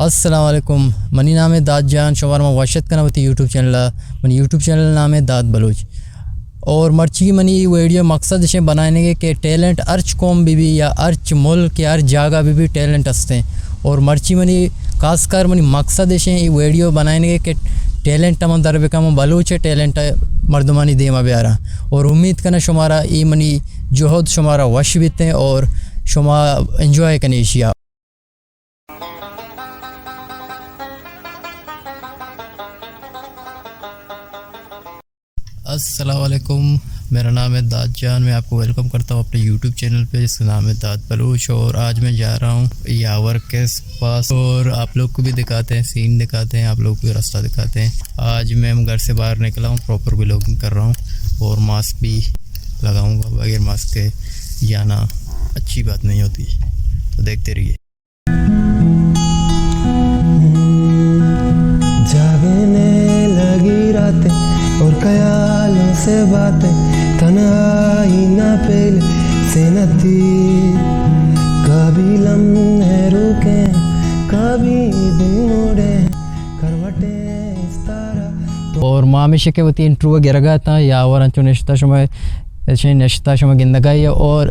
السلام علیکم، منی نام ہے داد جان، شمار ما وشت کناں وتی یوٹیوب چینل ءَ۔ منی یوٹیوب چینل نام ہے داد بلوچ۔ اور مرچی منی ویڈیو مقصد اشیں بنائینگے کہ ٹیلنٹ ہرچ قوم بی بی یا ہرچ ملک یا ہر جاگہ بی بی، ٹیلنٹ ہستیں۔ اور مرچی منی خاص کر منی مقصد اشیں ای ویڈیو بنائینگے کہ ٹیلنٹ من در بکاں، من بلوچ ٹیلنٹ مردمانی دیما بیاراں۔ اور امید کناں شمارا ای منی جہد شمارا وش بیتیں اور شما انجوائے کنے ایشیا۔ السلام علیکم، میرا نام ہے داد جان۔ میں آپ کو ویلکم کرتا ہوں اپنے یوٹیوب چینل پہ، جس کا نام ہے داد بلوچ۔ اور آج میں جا رہا ہوں یاور کے پاس اور آپ لوگ کو بھی دکھاتے ہیں، سین دکھاتے ہیں، آپ لوگ کو بھی راستہ دکھاتے ہیں۔ آج میں گھر سے باہر نکلا ہوں، پراپر ولاگنگ کر رہا ہوں اور ماسک بھی لگاؤں گا، بغیر ماسک کے جانا اچھی بات نہیں ہوتی، تو دیکھتے رہیے۔ جاگنے لگی راتیں اور خیالوں سے باتیں، تنہائی نہ پھیلے سینتی، کبھی لمحے رکیں، کبھی دن مڑیں، کروٹیں اس طرح تو۔ اور ما ہمیشہ کہ وتی انٹرویو گرگا تاں، یاور انچو نشتہ شما اشیں نشتہ شما گندگا ئے۔ اور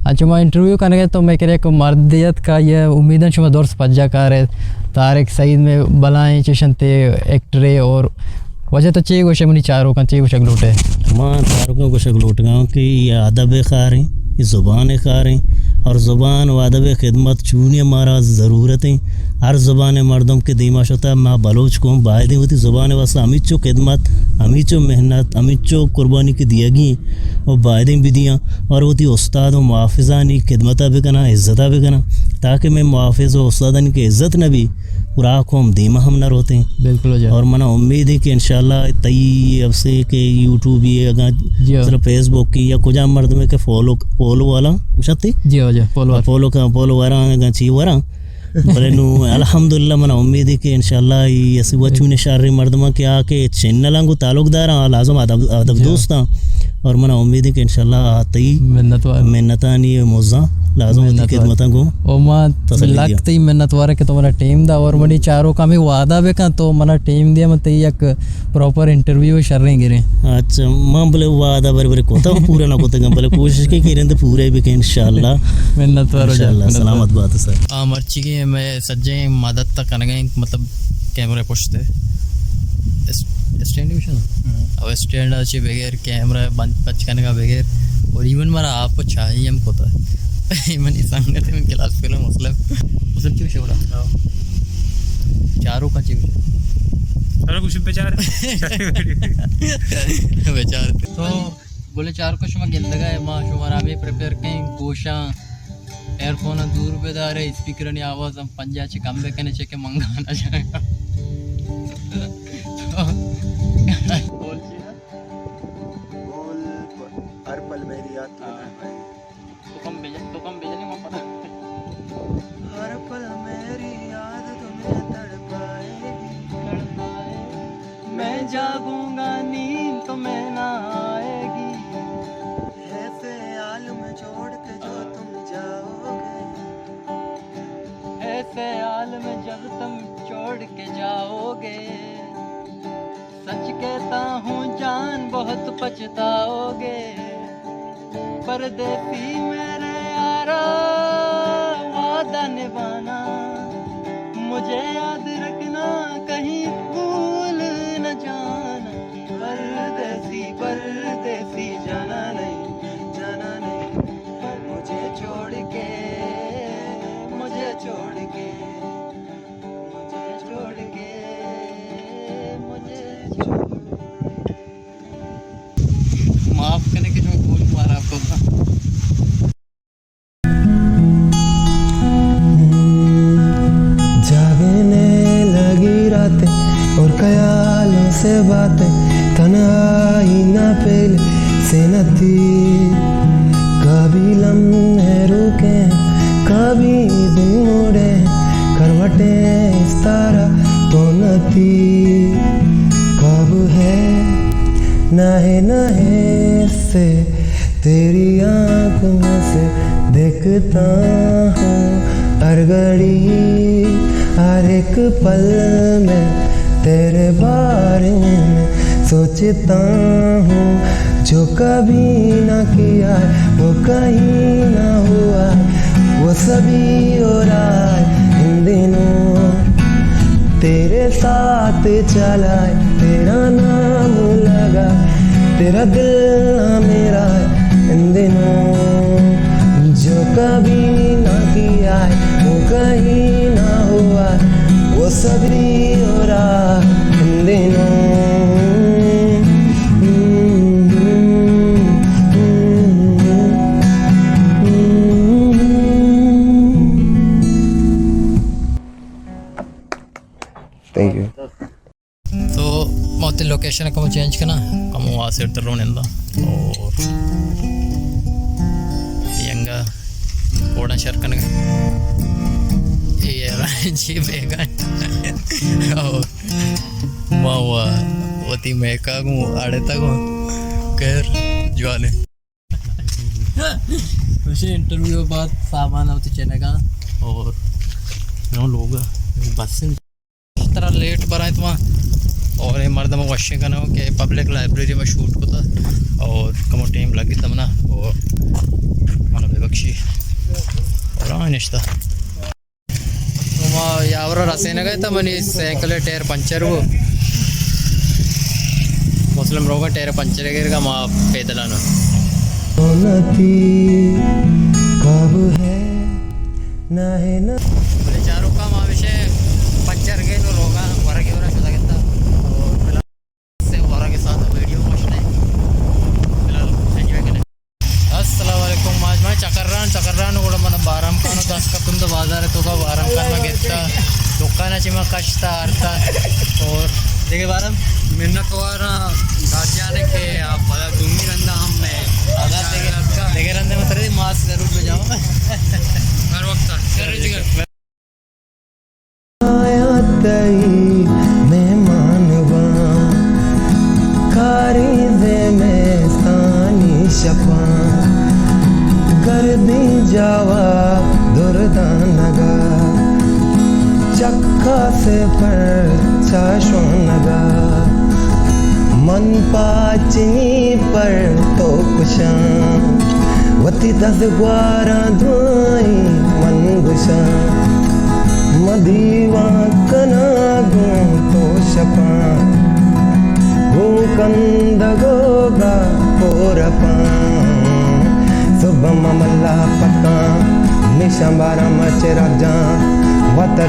انچو ما انٹرویو کنگے تو میں کرے یک مردے ات کہ یہ امیداں شما درست پجا کارے۔ طارق سعید میں بلائیں چشنتے ایکٹرے۔ اور وجہ تو چے گوشے منی چاروکاں، چے گوشگ لوٹے؟ ما چاروکاں گوشگ لوٹگاں کہ یہ ادب خاریں، یہ زبان خاریں اور زبان و ادب خدمت چونی مارا ضرورت ہیں۔ ہر زبان مردم کے دیما شتا، ما بلوچ قوم بایدیں وتی زبان واسطہ ہمیچو خدمت، ہمیچو محنت، ہمیچو قربانی کہ دیگی و بایدیں بدیاں اور وتی استاد و محافظانی خدمتا بکناں، عزتا بکناں، تاکہ میں محافظ و استادانی کہ عزت نہ بی، پورا قوم دیما ہم نہ روتیں۔ بالکل ہو جا۔ اور منا امید ہے کہ انشاءاللہ تئی اب سے کہ یوٹیوب یہ اگاں جی ہاں۔ مطلب فیس بک کی یا کجا مردم ہے کہ فالو، فالو والا، گوشتے؟ جی ہو جا، فالو والا۔ فالو کا، فالو والا اگاں چی ورا۔ بلے نو الحمدللہ، من امید ہے کہ انشاءاللہ ای اسی وچ من شر مردماں کہ آ کہ چینلاں گو تعلق داراں، لازم ادب، ادب جی۔ دوستاں۔ اور من امید ہے کہ انشاءاللہ آ تئی منت وار۔ منتانی مزاں لازم وتی منت وار۔ خدمتاں گو او ما تسلی لک دیا۔ تئی منت وار کہ تو منا ٹائم دا اور منی چاروکاں ہمے وعدہ بکن تو منا ٹائم دیا، من تئی یک پراپر انٹرویو شریں گریں۔ اچھا، من بلے وعدہ بر بر کوتا، پورا نہ کوتا، بلے کوشش کے کریں تو پورے بکن انشاءاللہ۔ منت وار ہو جا، انشاءاللہ، منت وار۔ سلامت بات سر۔ آ مرچی کہ میں سجیں مدد تا کنگیں، مطلب کیمرہ پشت ہے۔ اس-، اسٹینڈ بھی شنو؟ ہم۔ او اسٹینڈ اچھے بغیر کیمرہ بند پچ کنگا بغیر۔ اور ایون مارا آپ چاہیے ہم کوتا۔ منی سنگت من کلاس فیلو مسلم۔ مسلم کیوں شورا؟ ہاں۔ چاروکاں چی بچار؟ چاروکاں چی بچار؟ بچار۔ تو بلے چاروکاں شما گندگا ئے، ما شمارا ہمے پریپیئر کیں، گوشاں ایئر فون دور بدارے، اسپیکرانی آواز ہم پنجاہ چہ کم بکنے، چہ کہ من گانا جائیں۔ بول چی نا؟ بول، ہر پل میری یاد تو ہاں۔ تو کم بجن، تو کم بجن، من پتا۔ ہر پل میری یاد تمہیں تڑپائے گی۔ تڑپائے۔ میں جاگوں گا نیند تمہیں نہ آئے گی۔ ایسے عالم چھوڑ کے جو تم جاؤ گے۔ ایسے عالم جب تم چھوڑ کے جاؤ گے۔ سچ کہتا ہوں جان بہت پچھتاؤ گے۔ پردیسی میرے یارا وعدہ نبھانا، مجھے یاد رکھنا کہیں بھول نہ جانا۔ پردیسی، پردیسی جانا نہیں، جانا نہیں، مجھے چھوڑ کے، مجھے چھوڑ کے۔ مجھے چھوڑ کے، مجھے چھوڑ کے۔ معاف کرنے کے جو بھول مارا آپ کو تھا۔ جاگنے لگی راتیں اور خیالوں سے باتیں، تنہائی نہ پھیلے سینتی۔ کبھی لمحے رکیں، کبھی دن مڑیں، کروٹیں اس طرح تو نتی۔ خواب ہے نہے نہے سے، تیری آنکھوں سے دیکھتا ہوں ہر گھڑی، ہر ایک پل میں تیرے بارے میں سوچتا ہوں، جو کبھی نہ کیا ہے، وہ کہیں نہ ہوا ہے، وہ سبھی ہو رہا ہے ان دنوں۔ تیرے ساتھ چلا ہے، تیرا نام لگا، تیرا دل نہ میرا ہے ان دنوں۔ جو کبھی نہ کیا ہے، وہ کہیں نہ ہوا ہے، وہ سبھی ہو رہا ہے ان دنوں۔ Thank you. تو ما وتی لوکیشن کمو چینج کناں، کمو آسر تر رونندا اور ینگا کوڑا شر کنگا۔ اے یار جی بیگا اور ما وا وتی میکا گوں اڑتا گوں۔ خیر، جوانے۔ خوشی انٹرویو بعد سامان وتی چنگا اور نو لوگا بس ترا لیٹ برائیں تو۔ اور اے مردم وشیں کنو کہ پبلک لائبریری میں شوٹ کتا اور کمو ٹائم لگی تمنا اور منا بے بخشی اور آ نشتا۔ ما یاورا رسینگ ءَ تا، منی سائیکل ءِ ٹائر پنچر بو۔ مسلم روگا ٹائر پنچر گرگا ما پیدل آنا۔ بلے چاروکا ما ہمیشہ پنچر گئے تو روگا ورگے ورا شدا گتا۔ اور فی الحال سے ورگے ساتھ ویڈیو خوش نہیں۔ فی الحال انجوائے کریں۔ السلام علیکم، ما اجما چکران، چکران گڑا من بارام کانو دست کپتم تو بازار تو کا بارام کان ما گتا دکان چی ما کشتا آرتا۔ اور دیگه بارام منت وارا داد جانے کہ آپ بڑا دومی رندا ہم میں اگر دیگه، دیگه رندے میں ترے ماس ضرور بجاؤ۔ ہر وقت، ہر جگہ۔ آیا تئی مہمان باں، کاری زمستانی شپاں، گردیں جاوا دردانگا، چکا سے پر چاشونگا۔ من پاچنی پر تو کشاں، وتی دز گواراں دعائیں من گشاں۔ من دیوان کناں گوں تو شپاں، گوں کندگوگا پورپاں۔ صبح ما ملا پکاں، نشان باراں ما چراگ جاں، وتر